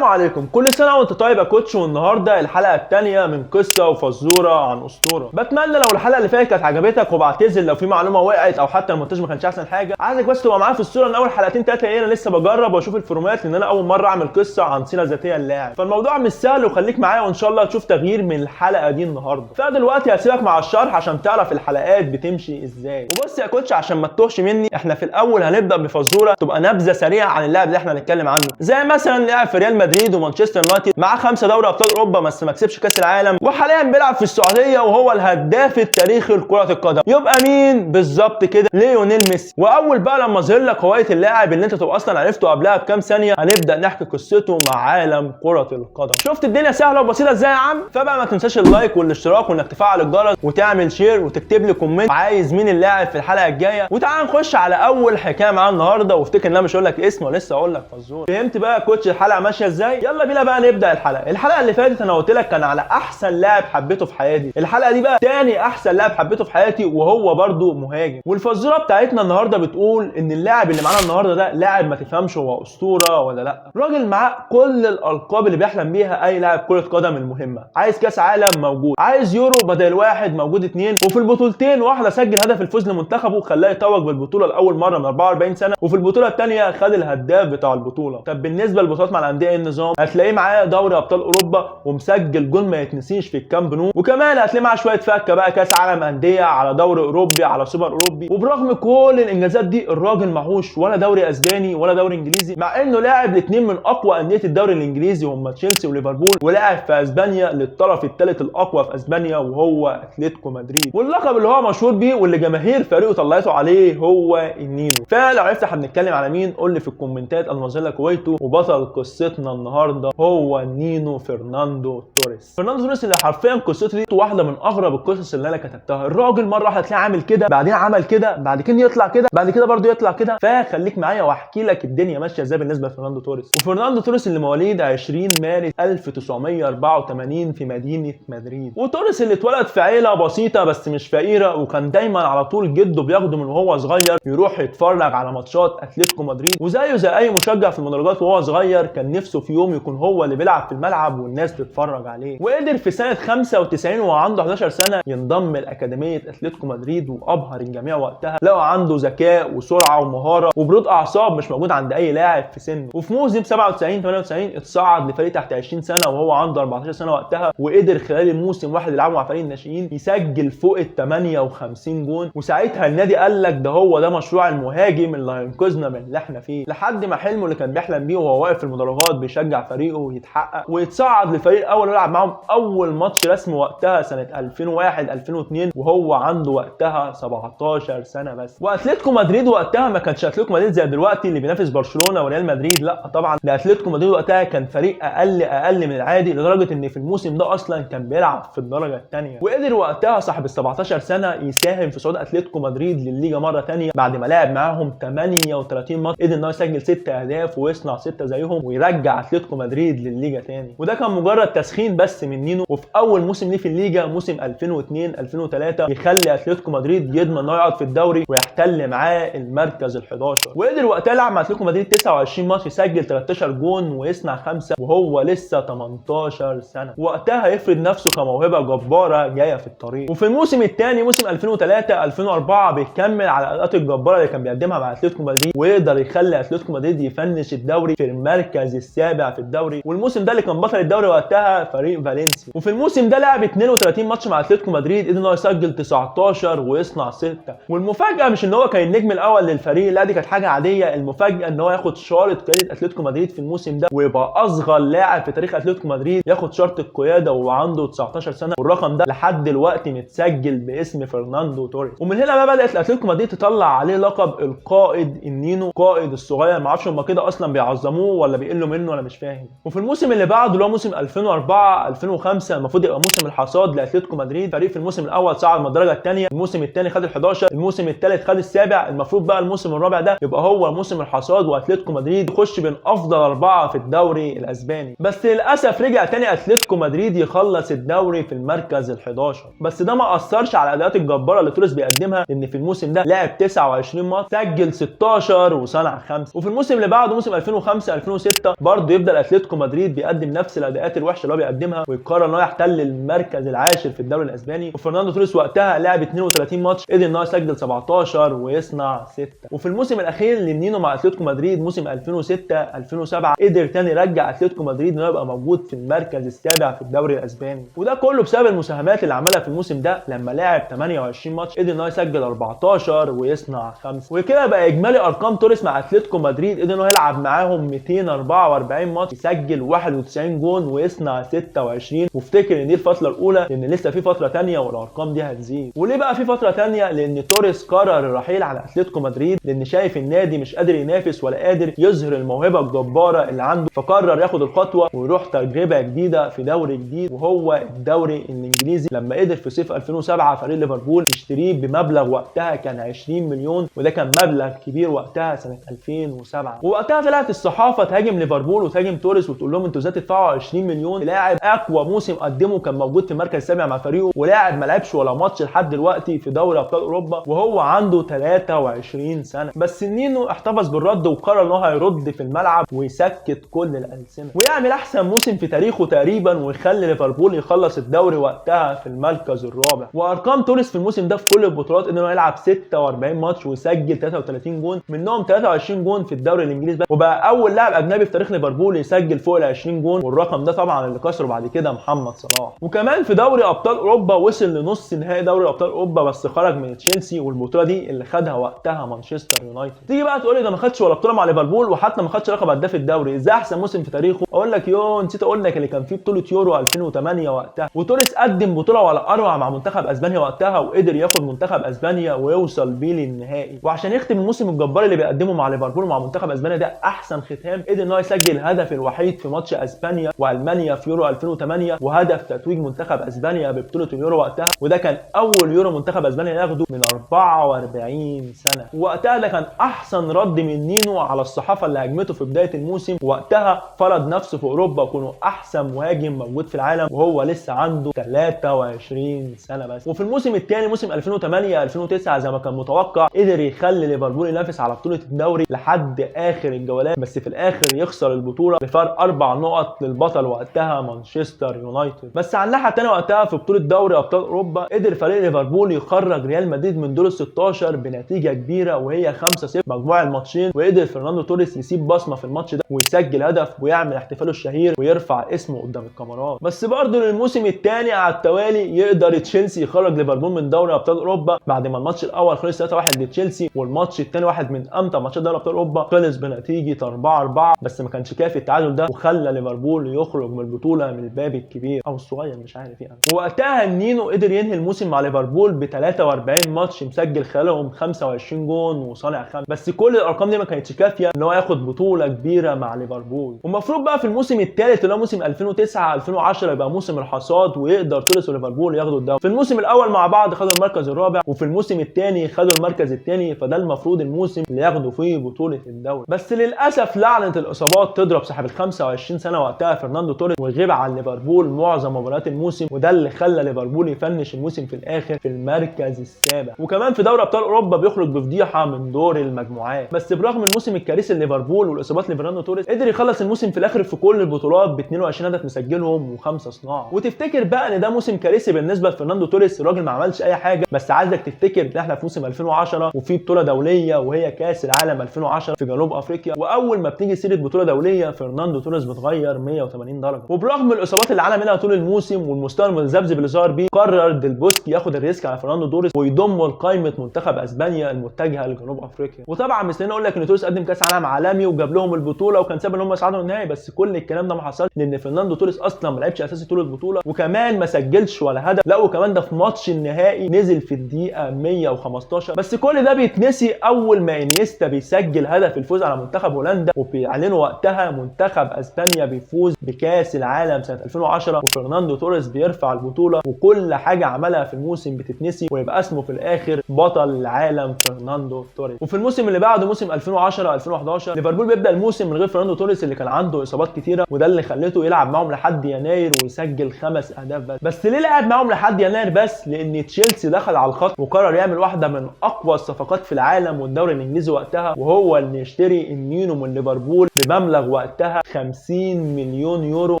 السلام عليكم، كل سنة وانت طيب يا coach. والنهارده الحلقة الثانية من قصة وفزوره عن اسطوره. بتمنى لو الحلقة اللي فاتت كانت عجبتك، وبعتذر لو في معلومة وقعت او حتى المونتاج ما كانش احسن حاجة. عايزك بس تبقى معايا في الصورة من اول حلقتين ثلاثة، ايه انا لسه بجرب واشوف ال format، لان انا اول مرة اعمل قصة عن سيره ذاتية اللاعب، فالموضوع مش سهل. وخليك معايا وان شاء الله تشوف تغيير من الحلقة دي النهارده. فدلوقتي هسيبك مع الشرح عشان تعرف الحلقات بتمشي ازاي. وبص يا coach عشان ما تتوهش مني، احنا في الاول هنبدا بفزوره تبقى نبذه سريعة عن اللاعب اللي احنا هنتكلم عنه، زي مثلا لعب في ريال مدريد ومانشستر يونايتد، معاه 5 دوري ابطال اوروبا بس ما كسبش كاس العالم، وحاليا بيلعب في السعودية وهو الهداف التاريخي لكرة القدم. يبقى مين بالظبط كده؟ ليونيل ميسي. واول بقى لما اظهر لك هواية اللاعب اللي انت تبقى اصلا عرفته قبلها بكام ثانية، هنبدا نحكي قصته مع عالم كره القدم. شفت الدنيا سهلة وبسيطة ازاي يا عم؟ فبقى ما تنساش ال like والاشتراك، وانك تفعل الجرس وتعمل share وتكتب لي comment عايز مين اللاعب في الحلقة الجاية. وتعال نخش على اول حكاية معانا النهارده، وافتكر ان انا مش هقول لك اسم ولسه هقول لك فزوره. فهمت بقى يا coach الحلقة ماشية ازاي؟ يلا بينا بقى نبدا الحلقة. الحلقة اللي فاتت انا قلت لك كان على احسن لاعب حبيته في حياتي، الحلقة دي بقى تاني احسن لاعب حبيته في حياتي وهو برده مهاجم. والفزوره بتاعتنا النهارده بتقول ان اللاعب اللي معانا النهارده ده لاعب ما تفهمش هو اسطورة ولا لا، راجل معاه كل الالقاب اللي بيحلم بيها اي لاعب كره قدم المهمة. عايز كاس عالم موجود، عايز يورو بدل واحد موجود 2، وفي البطولتين واحدة سجل هدف الفوز لمنتخبه وخلاه يتوج بالبطولة لاول مرة من 44 سنة، وفي البطولة الثانية خد الهداف بتاع البطولة. طب بالنسبة للبطولات مع الاندية ايه النظام؟ هتلاقيه معاه دوري ابطال اوروبا ومسجل جول ما يتنسيش في الكامب نو، وكمان هتلاقيه معاه شوية فكه بقى كاس عالم اندية على دوري اوروبي على سوبر اوروبي. وبرغم كل الانجازات دي الراجل معهوش ولا دوري اسباني ولا دوري انجليزي، مع انه لاعب الاثنين من اقوى اندية الدوري الانجليزي هم تشيلسي وليفربول، ولاعب في اسبانيا للطرف الثالث الاقوى في اسبانيا وهو اتلتيكو مدريد. واللقب اللي هو مشهور بيه واللي جماهير فريقه طلعته عليه هو النينو. فلو عرفت احنا بنتكلم على مين قول لي في الكومنتات. انا لك هويته. وبطل قصتنا النهارده هو النينو فرناندو توريس. فرناندو توريس اللي حرفيا قصته دي واحدة من اغرب القصص اللي انا كتبتها. الراجل مرة واحدة تلاقيه عامل كده، بعدين عمل كده، بعد كده يطلع كده، بعد كده برضه يطلع كده. فخليك معايا واحكي لك الدنيا ماشية ازاي بالنسبة لفرناندو توريس. وفرناندو توريس اللي مواليد 20 مارس 1984 في مدينة مدريد. وتوريس اللي اتولد في عيله بسيطة بس مش فقيرة، وكان دايما على طول جده بياخده من وهو صغير يروح يتفرج على ماتشات اتلتيكو مدريد، وزيه زي اي مشجع في المدرجات وهو صغير كان نفسه في يوم يكون هو اللي بيلعب في الملعب والناس تتفرج عليه. وقدر في سنة 95 وهو عنده 11 سنة ينضم لاكاديميه اتلتيكو مدريد، وابهر الجميع وقتها. لقوا عنده ذكاء وسرعة ومهارة وبرود اعصاب مش موجود عند اي لاعب في سنة. وفي موسم 97 98 اتصعد لفريق تحت 20 سنة وهو عنده 14 سنة وقتها، وقدر خلال الموسم واحد يلعبه مع فريق الناشئين يسجل فوق ال 58 جون. وساعتها النادي قال لك ده هو ده مشروع المهاجم اللي هينقذنا من اللي احنا فيه، لحد ما حلمه اللي كان بيحلم بيه وهو واقف في المدرجات بيشجع فريقه يتحقق ويتصعد للفريق الاول ويلعب معاهم اول ماتش رسمي وقتها سنة 2001 2002 وهو عنده وقتها 17 سنة بس. واتلتيكو مدريد وقتها ما كانش اتلتيكو مدريد زي دلوقتي اللي بينافس برشلونة وريال مدريد، لا طبعا، ده اتلتيكو مدريد وقتها كان فريق اقل من العادي، لدرجة ان في الموسم ده اصلا كان بيلعب في الدرجة الثانية. وقدر وقتها صاحب ال 17 سنة يساهم في صعود اتلتيكو مدريد للليجا مرة ثانية بعد ما لعب معاهم 38 ماتش، قدر ان هو يسجل 6 اهداف ويصنع 6 زيهم ويرجع اتلتيكو مدريد للليجا ثاني. وده كان مجرد تسخين بس من نينو. وفي اول موسم ليه في الليجا موسم 2002 2003 يخلي اتلتيكو مدريد يضمن انه يقعد في الدوري ويحتل معاه المركز ال11. وقدر وقتها يلعب مع اتلتيكو مدريد 29 ماتش، يسجل 13 جون ويصنع 5 وهو لسه 18 سنة. وقتها يفرض نفسه كموهبه جبارة جاية في الطريق. وفي الموسم الثاني موسم 2003 2004 بيكمل على الاداءات الجبارة اللي كان بيقدمها مع اتلتيكو مدريد، ويقدر يخلي اتلتيكو مدريد يفنش الدوري في المركز السابع في الدوري. والموسم ده اللي كان بطل الدوري وقتها فريق فالنسيا. وفي الموسم ده لعب 32 ماتش مع اتلتيكو مدريد، قدر ان هو يسجل 19 ويصنع 6. والمفاجاه مش ان هو كان النجم الاول للفريق، لا دي كانت حاجة عادية، المفاجاة ان هو ياخد شارة قيادة اتلتيكو مدريد في الموسم ده، ويبقى اصغر لاعب في تاريخ اتلتيكو مدريد ياخد شارة القيادة وهو عنده 19 سنة، والرقم ده لحد دلوقتي متسجل باسم فرناندو توريس. ومن هنا بقى بدات اتلتيكو مدريد تطلع عليه لقب القائد النينو، قائد الصغير، ما اعرفش هم كده اصلا بيعظموه ولا بيقلوا منه انا مش فاهم. وفي الموسم اللي بعده اللي هو موسم 2004 2005 المفروض يبقى موسم الحصاد لاتلتيكو مدريد، فريق في الموسم الاول صعد من الدرجة الثانية، الموسم الثاني خد ال11، الموسم الثالث خد السابع، المفروض بقى الموسم الرابع ده يبقى هو موسم الحصاد واتلتيكو مدريد يخش بين افضل 4 في الدوري الاسباني. بس للاسف رجع تاني اتلتيكو مدريد يخلص الدوري في المركز ال11. بس ده ما اثرش على الاداءات الجبارة اللي توريس بيقدمها، لان في الموسم ده لعب 29 ماتش، سجل 16 وصنع 5. وفي الموسم اللي بعده موسم 2005 2006 برضه برضه يفضل اتلتيكو مدريد بيقدم نفس الاداءات الوحشة اللي هو بيقدمها، ويقرر ان هو يحتل المركز العاشر في الدوري الاسباني. وفرناندو توريس وقتها لعب 32 ماتش، قدر ان هو يسجل 17 ويصنع 6. وفي الموسم الاخير للنينو مع اتلتيكو مدريد موسم 2006 2007 قدر تاني يرجع اتلتيكو مدريد انه يبقى موجود في المركز السابع في الدوري الاسباني، وده كله بسبب المساهمات اللي عملها في الموسم ده لما لعب 28 ماتش قدر ان هو يسجل 14 ويصنع 5. وكده بقى اجمالي ارقام توريس مع اتلتيكو مدريد، قدر ان هو يلعب معاهم 244 ماتش، يسجل 91 جون ويصنع 26. وافتكر ان دي الفترة الاولى، لان لسه في فترة ثانية والارقام دي هتزيد. وليه بقى في فترة ثانية؟ لان توريس قرر الرحيل على اتلتيكو مدريد، لان شايف النادي مش قادر ينافس ولا قادر يظهر الموهبة الجبارة اللي عنده، فقرر ياخد الخطوة ويروح تجربه جديدة في دوري جديد وهو الدوري الانجليزي، لما قدر في صيف 2007 فريق ليفربول يشتريه بمبلغ وقتها كان 20 مليون، وده كان مبلغ كبير وقتها سنة 2007. ووقتها طلعت الصحافة تهاجم ليفربول وتهاجم توريس وتقول لهم انتوا ازاي تدفعوا 20 مليون لاعب اقوى موسم قدمه كان موجود في المركز السابع مع فريقه، ولاعب ما لعبش ولا ماتش لحد دلوقتي في دوري ابطال اوروبا وهو عنده 23 سنة. بس النينو احتفظ بالرد وقرر ان هو هيرد في الملعب ويسكت كل الالسنة ويعمل احسن موسم في تاريخه تقريبا، ويخلي ليفربول يخلص الدوري وقتها في المركز الرابع. وارقام توريس في الموسم ده في كل البطولات انه يلعب 46 ماتش ويسجل 33 جون، منهم 23 جون في الدوري الانجليزي، وبقى اول لاعب اجنبي في تاريخ ليفربول يسجل فوق ال 20 جون، والرقم ده طبعا اللي كسره بعد كده محمد صلاح. وكمان في دوري ابطال اوروبا وصل لنص نهائي دوري ابطال اوروبا بس خرج من تشيلسي، والبطوله دي اللي خدها وقتها مانشستر يونايتد. تيجي بقى تقول لي ده ما خدش ولا بطوله مع ليفربول وحتى ما خدش لقب هداف الدوري، ازاي احسن موسم في تاريخه؟ اقول لك يو نسيت اقول لك اللي كان فيه بطوله يورو 2008 وقتها، وتوريس قدم بطوله ولا اروع مع منتخب اسبانيا وقتها، وقدر ياخد منتخب اسبانيا ويوصل بيه للنهائي. وعشان يختم الموسم الجبار اللي بيقدمه مع ليفربول مع منتخب اسبانيا ده احسن ختام، قدر ان هو يسجل الهدف الوحيد في ماتش اسبانيا والمانيا في يورو 2008، وهدف تتويج منتخب اسبانيا ببطولة اليورو وقتها، وده كان اول يورو منتخب اسبانيا ياخده من 44 سنة. وقتها ده كان احسن رد من نينو على الصحافة اللي هاجمته في بداية الموسم، وقتها فرض نفسه في اوروبا وكونه احسن مهاجم موجود في العالم وهو لسه عنده 23 سنة بس. وفي الموسم الثاني موسم 2008 2009 زي ما كان متوقع قدر يخلي ليفربول ينافس على بطوله الدوري لحد اخر الجولات، بس في الاخر يخسر البطولة بفرق 4 نقط للبطل وقتها مانشستر يونايتد. بس على الناحية الثانية وقتها في بطوله دوري ابطال اوروبا قدر فريق ليفربول يخرج ريال مدريد من دور ال 16 بنتيجة كبيرة وهي 5-0 مجموع الماتشين، وقدر فرناندو توريس يسيب بصمة في الماتش ده ويسجل هدف ويعمل احتفاله الشهير ويرفع اسمه قدام الكاميرات. بس برضه للموسم الثاني على التوالي يقدر تشيلسي يخرج ليفربول من دوري ابطال اوروبا بعد ما الماتش الاول خلص 3-1 لتشيلسي، والماتش الثاني واحد من امتع ماتشات دوري ابطال اوروبا خلص بنتيجة 4-4، بس ما كانش كافي التعادل ده وخلى ليفربول يخرج من البطولة من الباب الكبير او الصغير مش عارف يعني. ووقتها النينو قدر ينهي الموسم مع ليفربول ب 43 ماتش مسجل خلالهم 25 جون وصانع 5، بس كل الارقام دي ما كانتش كافيه ان هو ياخد بطوله كبيرة مع ليفربول. والمفروض بقى في الموسم الثالث اللي هو موسم 2009 2010 يبقى موسم الحصاد ويقدر توريس وليفربول ياخدوا الدوري. في الموسم الاول مع بعض خدوا المركز الرابع، وفي الموسم الثاني خدوا المركز الثاني، فده المفروض الموسم اللي ياخدوا فيه بطوله الدوري. بس للاسف لعنه الاصابات تضرب صاحب ال 25 سنة وقتها فرناندو توريس وغيب عن ليفربول معظم مباريات الموسم، وده اللي خلى ليفربول يفنش الموسم في الاخر في المركز السابع. وكمان في دوري ابطال اوروبا بيخرج بفضيحه من دور المجموعات. بس برغم الموسم الكارثي لليفربول والاصابات لفرناندو توريس قدر يخلص الموسم في الاخر في كل البطولات ب 22 هدف مسجلهم وخمسة صناعة. وتفتكر بقى ان ده موسم كارثي بالنسبة لفرناندو توريس، الراجل ما عملش اي حاجة، بس عايزك تفتكر ان احنا في موسم 2010 وفي بطوله دولية وهي كاس العالم 2010 في جنوب افريقيا، واول ما بتيجي سيره بطوله دولية فرناندو توريس بتغير 180 درجه. وبرغم الاصابات اللي عانى منها طول الموسم والمستوى المتذبذب اللي ظهر بيه، قرر ديل بوسكي ياخد ال risk على فرناندو توريس ويضمه لقائمة منتخب اسبانيا المتجهه لجنوب افريقيا. وطبعا مستنيين اقول لك ان توريس قدم كاس عالم عالمي وجاب لهم البطولة وكان سبب ان هم يصعدوا النهائي، بس كل الكلام ده ما حصلش لان فرناندو توريس اصلا ما لعبش اساسي طول البطولة، وكمان ما سجلش ولا هدف، لا وكمان ده في ماتش النهائي نزل في الدقيقة 115. بس كل ده بيتنسي اول ما انيستا بيسجل هدف الفوز على منتخب هولندا، وبيعلنوا وقتها منتخب اسبانيا بيفوز بكاس العالم سنة 2010، وفرناندو توريس بيرفع البطولة، وكل حاجة عملها في الموسم بتتنسي ويبقى اسمه في الاخر بطل العالم فرناندو توريس. وفي الموسم اللي بعده موسم 2010 2011 ليفربول بيبدا الموسم من غير فرناندو توريس اللي كان عنده اصابات كتيرة، وده اللي خلته يلعب معاهم لحد يناير ويسجل 5 اهداف بس. بس ليه لعب معاهم لحد يناير بس؟ لان تشيلسي دخل على الخط وقرر يعمل واحدة من اقوى الصفقات في العالم والدوري الانجليزي وقتها، وهو اللي يشتري النينو من ليفربول بمبلغ وقتها وقتها 50 مليون يورو،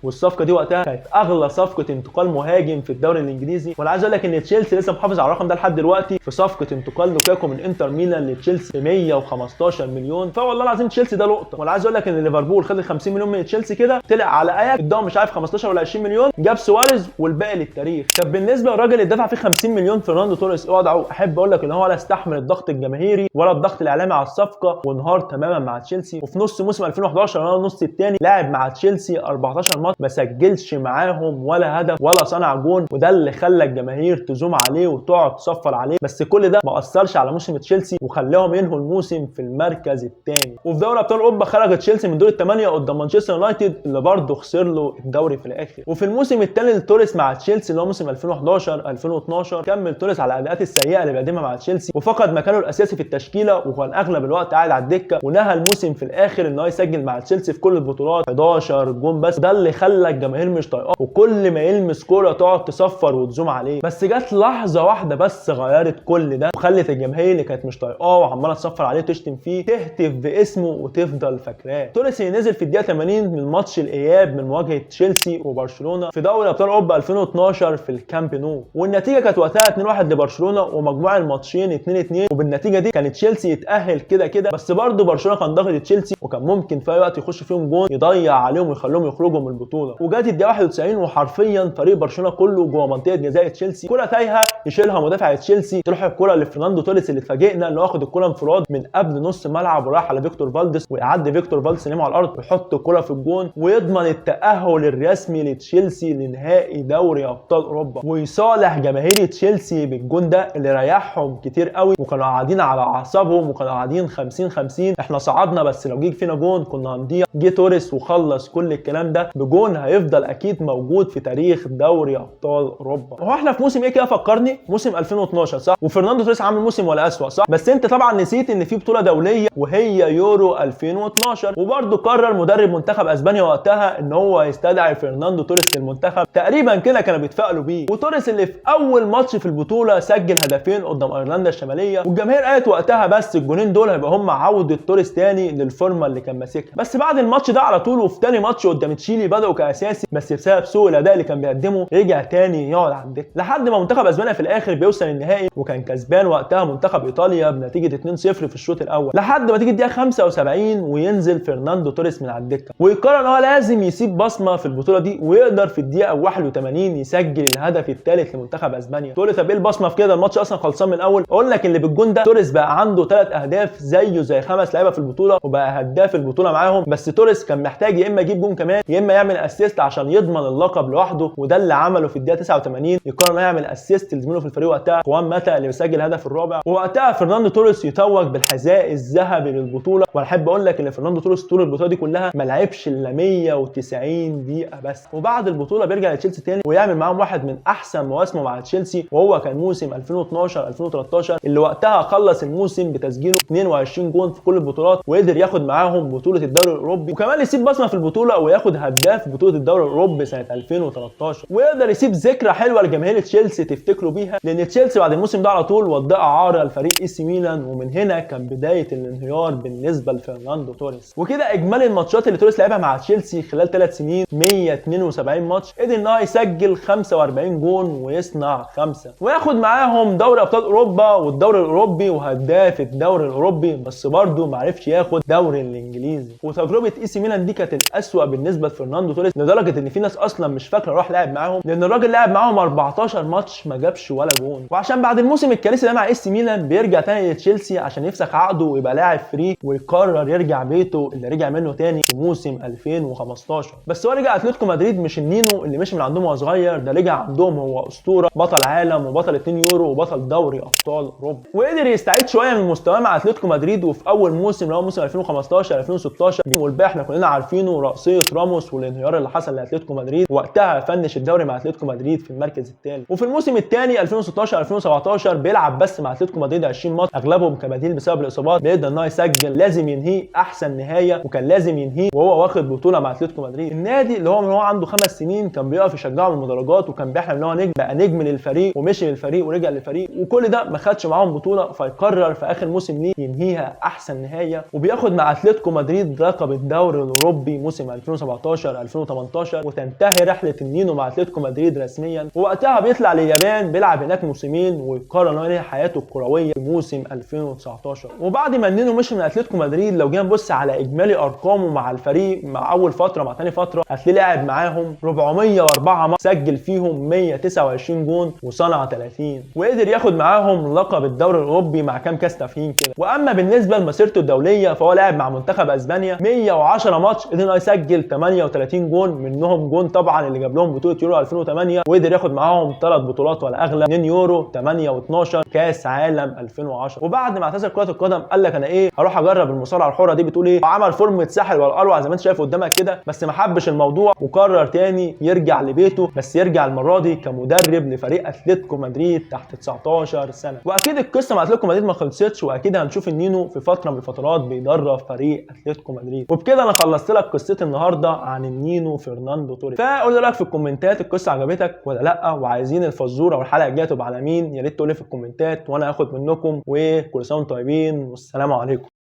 والصفقه دي وقتها كانت اغلى صفقة انتقال مهاجم في الدوري الانجليزي. وانا عايز اقول لك ان تشيلسي لسه محافظ على الرقم ده لحد دلوقتي في صفقة انتقال لوكاكو من انتر ميلان لتشيلسي ب 115 مليون. فوالله العظيم تشيلسي ده لقطة. وانا عايز اقول لك ان ليفربول خد ال 50 مليون من تشيلسي كده، طلع على اياك اداهم مش عارف 15 ولا 20 مليون، جاب سواريز والباقي للتاريخ. طب بالنسبة للراجل اللي دفع فيه 50 مليون فرناندو توريس، ايه وضعه؟ احب اقول لك ان هو ولا استحمل الضغط الجماهيري ولا الضغط الاعلامي على الصفقة، وانهار تماما مع تشيلسي. وفي نص موسم 2011 ولا النص الثاني لعب مع تشيلسي 14 ماتش ما سجلش معاهم ولا هدف ولا صنع جون، وده اللي خلى الجماهير تزوم عليه وتقعد تصفر عليه. بس كل ده ما اثرش على موسم تشيلسي وخلاهم ينهوا الموسم في المركز الثاني. وفي دوري ابطال اوروبا خرج تشيلسي من دور الثمانية قدام مانشستر يونايتد اللي برضه خسر له الدوري في الاخر. وفي الموسم الثاني لتوريس مع تشيلسي اللي هو موسم 2011 2012 كمل توريس على الاداءات السيئة اللي بيقدمها مع تشيلسي، وفقد مكانه الاساسي في التشكيلة وكان اغلب الوقت قاعد على الدكة. ونهى الموسم في الاخر ان هو يسجل مع تشيلسي في كل البطولات 11 جون بس، ده اللي خلى الجماهير مش طايقاه وكل ما يلمس كورة تقعد تصفر وتزوم عليه. بس جت لحظة واحدة بس غيرت كل ده وخلت الجماهير اللي كانت مش طايقاه وعماله تصفر عليه وتشتم فيه تهتف باسمه وتفضل فاكراه. توريس نزل في الدقيقة 80 من ماتش الاياب من مواجهة تشيلسي وبرشلونة في دوري ابطال اوروبا 2012 في الكامب نو، والنتيجة كانت وقتها 2-1 لبرشلونة ومجموع الماتشين 2-2. وبالنتيجة دي كان تشيلسي يتاهل كده كده، بس برضه برشلونة كان ضاغط تشيلسي وكان ممكن في اي وقت يخش فيهم جون يضيع عليهم ويخليهم يخرجوا من البطولة. وجات الدقيقة 91 وحرفيا فريق برشلونة كله جوه منطقة جزاء تشيلسي، كره تايهه يشيلها مدافع تشيلسي، تروح الكره لفرناندو توريس اللي اتفاجئنا انه واخد الكره انفراد من قبل نص الملعب وراح على فيكتور فالديس، ويعدي فيكتور فالديس ينام على الارض ويحط الكره في الجون ويضمن التاهل الرسمي لتشيلسي لنهائي دوري ابطال اوروبا، ويصالح جماهير تشيلسي بالجون ده اللي ريحهم كتير قوي وكانوا قاعدين على اعصابهم وكانوا قاعدين 50-50، احنا صعدنا بس لو جه فينا جون كنا هنضيع. جه توريس وخلص كل الكلام ده بجون هيفضل اكيد موجود في تاريخ دوري ابطال اوروبا. هو احنا في موسم ايه كده فكرني؟ موسم 2012 صح؟ وفرناندو توريس عامل موسم ولا اسوأ صح؟ بس انت طبعا نسيت ان في بطوله دولية وهي يورو 2012، وبرده قرر مدرب منتخب اسبانيا وقتها ان هو يستدعي فرناندو توريس للمنتخب، تقريبا كده كانوا بيتفائلوا بيه. وتوريس اللي في اول ماتش في البطولة سجل هدفين قدام ايرلندا الشمالية، والجماهير قالت وقتها بس الجونين دول هيبقى هم عوده توريس تاني للفورمه اللي كان ماسكها. بس بعد الماتش ده على طول وفي تاني ماتش قدام تشيلي بدأوا كاساسي، بس بسبب سوء الاداء اللي كان بيقدمه رجع تاني يقعد على الدكة لحد ما منتخب اسبانيا في الاخر بيوصل النهائي، وكان كسبان وقتها منتخب ايطاليا بنتيجة 2-0 في الشوط الاول، لحد ما تيجي الدقيقة 75 وينزل فرناندو توريس من على الدكة ويقرر ان هو لازم يسيب بصمة في البطولة دي، ويقدر في الدقيقة 81 يسجل الهدف الثالث لمنتخب اسبانيا. تقول لي طب ايه البصمة في كده، الماتش اصلا خلصان من الاول؟ اقول لك اللي بالجون ده توريس بقى عنده 3 اهداف زيه زي 5 لعيبة في البطولة وبقى هداف البطولة معاهم. بس توريس كان محتاج يا اما يجيب جون كمان يا اما يعمل assist عشان يضمن اللقب لوحده، وده اللي عمله في الدقيقة 89، يقرر انه يعمل assist لزميله في الفريق وقتها خوان ماتا اللي بيسجل الهدف الرابع. ووقتها فرناندو توريس يتوج بالحذاء الذهبي للبطولة. وانا احب اقول لك ان فرناندو توريس طول البطولة دي كلها ما لعبش الا 190 دقيقة بس. وبعد البطولة بيرجع لتشيلسي تاني ويعمل معاهم واحد من احسن مواسمه مع تشيلسي، وهو كان موسم 2012 2013 اللي وقتها خلص الموسم بتسجيله 22 جون في كل البطولات، وقدر ياخد معاهم بطوله الدوري الاوروبي، وكمان يسيب بصمة في البطولة وياخد هداف بطوله الدوري الاوروبي سنة 2013، ويقدر يسيب ذكرى حلوة لجماهير تشيلسي تفتكروا بيها، لان تشيلسي بعد الموسم ده على طول وداه اعاره لفريق اي سي ميلان، ومن هنا كان بداية الانهيار بالنسبة لفرناندو توريس. وكده اجمالي الماتشات اللي توريس لعبها مع تشيلسي خلال 3 سنين 172 ماتش، قدر ان هو يسجل 45 جون ويصنع 5، وياخد معاهم دوري ابطال اوروبا والدوري الاوروبي وهداف الدوري الاوروبي، بس برضه ما عرفش ياخد دوري الانجليزي. وتجربه اي سي ميلان دي كانت الاسوأ بالنسبة لفرناندو توريس، لدرجة ان في ناس اصلا مش فاكره راح لعب معاهم، لان الراجل لعب معاهم 14 ماتش ما جابش ولا جون. وعشان بعد الموسم الكارثي ده مع اي سي ميلان بيرجع تاني لتشيلسي عشان يفسخ عقده ويبقى لاعب free، ويقرر يرجع بيته اللي رجع منه تاني في موسم 2015. بس هو رجع اتلتيكو مدريد مش النينو اللي مشي من عندهم وهو صغير، ده رجع عندهم هو اسطورة، بطل عالم وبطل 2 يورو وبطل دوري ابطال اوروبا، وقدر يستعيد شوية من مستواه مع اتلتيكو مدريد. وفي اول موسم اللي هو موسم 2015 2016 والباقي احنا كلنا عارفينه، رأسية راموس والانهيار اللي حصل لاتلتيكو مدريد، وقتها finish الدوري مع اتلتيكو مدريد في المركز الثالث. وفي الموسم الثاني الحالي 2016 2017 بيلعب بس مع اتلتيكو مدريد 20 ماتش، اغلبهم كبديل بسبب الاصابات. بيقدر ان هو يسجل، لازم ينهيه احسن نهاية، وكان لازم ينهيه وهو واخد بطوله مع اتلتيكو مدريد، النادي اللي هو من هو عنده 5 سنين كان بيقف يشجعه من المدرجات وكان بيحلم ان هو نجم، بقى نجم للفريق ومشي من الفريق ورجع للفريق، وكل ده ما خدش معاهم بطوله. فيقرر في اخر موسم ليه ينهيها احسن نهاية، وبياخد مع اتلتيكو مدريد لقب الدوري الاوروبي موسم 2017 2018، وتنتهي رحله النينو مع اتلتيكو مدريد رسميا. ووقتها بيطلع لليابان، بيلعب هناك موسمين، ويقرر انه ينهي حياته الكروية في موسم 2019. وبعد ما النينو مشي من اتلتيكو مدريد، لو جينا نبص على اجمالي ارقامه مع الفريق مع اول فترة مع ثاني فترة، هتلاقيه لعب معاهم 404 ماتش، سجل فيهم 129 جون وصنع 30، وقدر ياخد معاهم لقب الدوري الاوروبي مع كام كاس تافهين كده. واما بالنسبة لمسيرته الدولية فهو لعب مع منتخب اسبانيا 110 ماتش، قدر انه يسجل 38 جون، منهم جون طبعا اللي جاب لهم بطوله يورو 2008، وقدر ياخد معاهم 3 بطولات ولا اغلى، 2 يورو، 8 و12، كاس عالم 2010. وبعد ما اعتزل كره القدم قال لك انا ايه، هروح اجرب المصارعة الحرة دي بتقول ايه، وعمل فورمه ساحل ولا اروع زي ما انت شايف قدامك كده، بس ما حبش الموضوع وقرر تاني يرجع لبيته، بس يرجع المرة دي كمدرب لفريق اتلتيكو مدريد تحت 19 سنة. واكيد القصة مع اتلتيكو مدريد ما خلصتش، واكيد هنشوف النينو في فترة من الفترات بيدرب فريق اتلتيكو مدريد. وبكده انا خلصت لك قصتي النهارده عن النينو فرناندو توريس. فقول لي رايك في الكومنتات، القصة عجبتك ولا لا، وعايزين الفزوره والحلقة الجاية تبقى على مين؟ يا ريت تقول لي في الكومنتات وانا هاخد منكم. وكل سنة وانتم طيبين، والسلام عليكم.